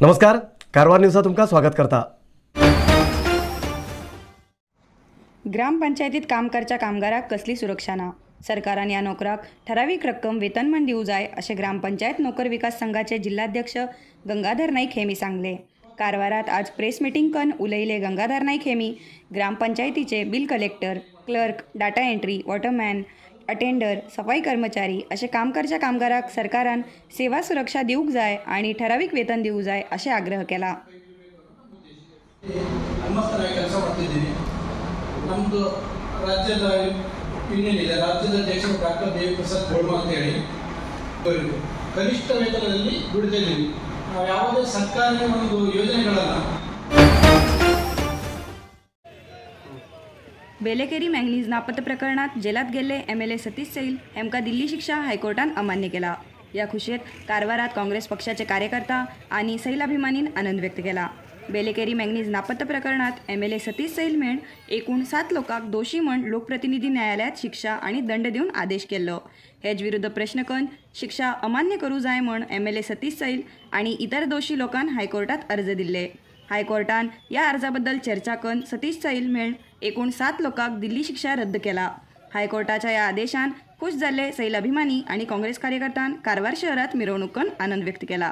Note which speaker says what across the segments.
Speaker 1: नमस्कार, कारवार न्यूजा तुमकां स्वागत करता।
Speaker 2: ग्रामपंचायतीत काम करच्या कामगाराक कसली सुरक्षा ना। सरकारान ह्या नोकराक ठरावीक रक्कम वेतनमान दिवं जाय अशें ग्रामपंचायत नोकर विकास संघाचे जिल्हाध्यक्ष गंगाधर नाईक हेमी सांगले। कारवारात आज प्रेस मिटिंग कन उलयले गंगाधर नाईक हेमी ग्रामपंचायतीचे bill collector, clerk, data entry, waterman, attender, सफाई कर्मचारी असे काम करच्या कामगाराक सरकारान सेवा सुरक्षा दिवंक जाय आणि ठरावीक वेतन दिवं जाय असे आग्रह केला।
Speaker 3: ಕೆಲಸ ಮಾಡ್ತಿದ್ದೀನಿ। ನಮ್ಮದು ರಾಜ್ಯದ ಯೂನಿಯನ್ ಇದೆ, ರಾಜ್ಯದ ಅಧ್ಯಕ್ಷರು ಡಾಕ್ಟರ್ ದೇವಿಪ್ರಸಾದ್ ಗೋಳ್ಮಾ ಅಂತ ಹೇಳಿ ಕನಿಷ್ಠ ವೇತನದಲ್ಲಿ ದುಡಿತಾ ಇದ್ದೀವಿ। ನಾವು ಯಾವುದೇ ಸರ್ಕಾರಿ ಒಂದು ಯೋಜನೆಗಳನ್ನು
Speaker 2: बेलेकेरी मँगनीज नापत्ता प्रकरणात जेलात गेल्ले एमएलए सतीश सैल हेमका दिल्ली शिक्षा हायकोर्टान अमान्य केला। या खुशेत कारवारात काँग्रेस पक्षाचे कार्यकर्ता आणि सैल अभिमानीन आनंद व्यक्त केला। बेलेकेरी मँगनीज नापत्ता प्रकरणात एमएलए सतीश सैल मेण एकूण 7 लोकांक दोषी म्हण लोकप्रतिनिधी न्यायालयात शिक्षा आणि दंड दिवन आदेश केल्लो। हेज विरुद्ध प्रश्न करून शिक्षा अमान्य करू जाय म्हण एमएलए सतीश सैल आणि इतर दोषी लोकांन हायकोर्टात अर्ज दिल्ले। हायकोर्टान या अर्जाबद्दल चर्चा करून सतीश सैल मेण एकूण 7 लोकांक दिल्ली शिक्षा रद्द केला। हायकोर्टाच्या या आदेशान खुश जाल्ले सैल अभिमानी आणि काँग्रेस कार्यकर्त्यान कारवार शहरात मिरवणूक करून आनंद व्यक्त केला।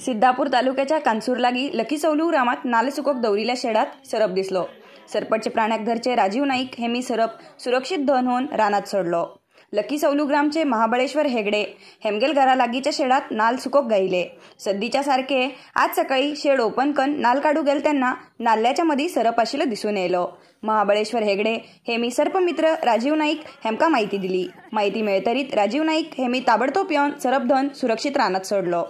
Speaker 2: सिद्धापूर तालुक्याच्या कांसूरलागी लकीसौलू ग्रामात नाल सुकोक दवरिल्ल्या शेडात सरप दिसलो। सरपटचे प्राण्याक धरचे राजीव नाईक हेमी सरप सुरक्षित धन होवन रानात सोडलो। लकीसौलू ग्रामचे महाबळेश्वर हेगडे हेमगेल घरा लागीच्या शेडात नाल सुकोक गायले। सद्दीच्या सारखे आज सकाळी शेड ओपन करून नाल काडू गेल तेन्ना नाल्ल्याच्या मदीं सरप आशिल्लो दिसून येयलो। महाबळेश्वर हेगडे हेमी सर्पमित्र राजीव नाईक हेमका माहिती दिली। माहिती मेळतरीत राजीव नाईक हेमी ताबडतोब येवन सरप धन सुरक्षित रानात सोडलो।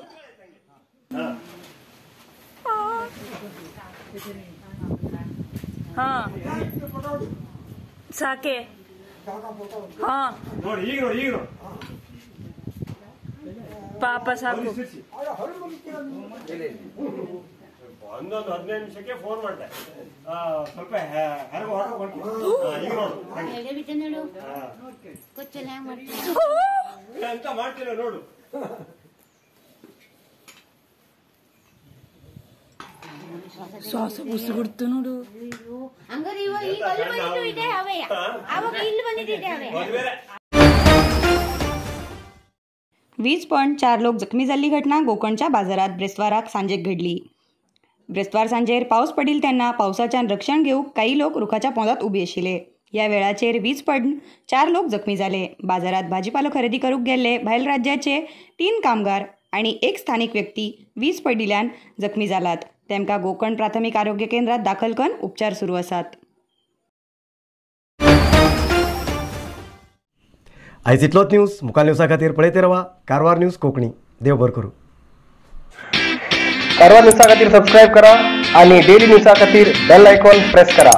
Speaker 4: हाँ साके हाँ ಪಾಪ ಸಾಕು।
Speaker 5: ಒಂದೊಂದು 15 ನಿಮಿಷಕ್ಕೆ ಫೋನ್ ಮಾಡಿದೆ, ಸ್ವಲ್ಪ ಅಂತ ಮಾಡ್ತೀರ ನೋಡು।
Speaker 4: ಶ್ವಾಸ ಬುಸುಗುಡ್ತು ನೋಡು।
Speaker 2: वीज पण 4 लोक जखमी जाल्ली घटना गोकर्णच्या बाजारात ब्रेस्तावाराक सांजेक घडली। ब्रेस्तावार सांजेर पावस पडिल तेन्ना पावसाच्यान रक्षण घेवंक काही लोक रुखाच्या पोंदात उबे आशिल्ले। या वेळाचेर वीज पडून 4 लोक जखमी जाले। बाजारात भाजीपालो खरेदी करूंक गेल्ले भायल राज्याचे 3 कामगार आनी एक स्थानिक व्यक्ती वीज पडिल्ल्यान जखमी जालात. तेमकां गोकर्ण प्राथमिक आरोग्य केंद्रात दाखल करून उपचार सुरू आसात.
Speaker 1: आयज इतलोच न्यूज. मुखार न्यूजा खातीर पळयत रावा कारवार न्यूज कोंकणी. देव बरें करूं.
Speaker 6: कारवार न्यूजा खातीर सबस्क्रायब करा आणि डेली न्यूजा खातीर बेल आयकॉन प्रेस करा.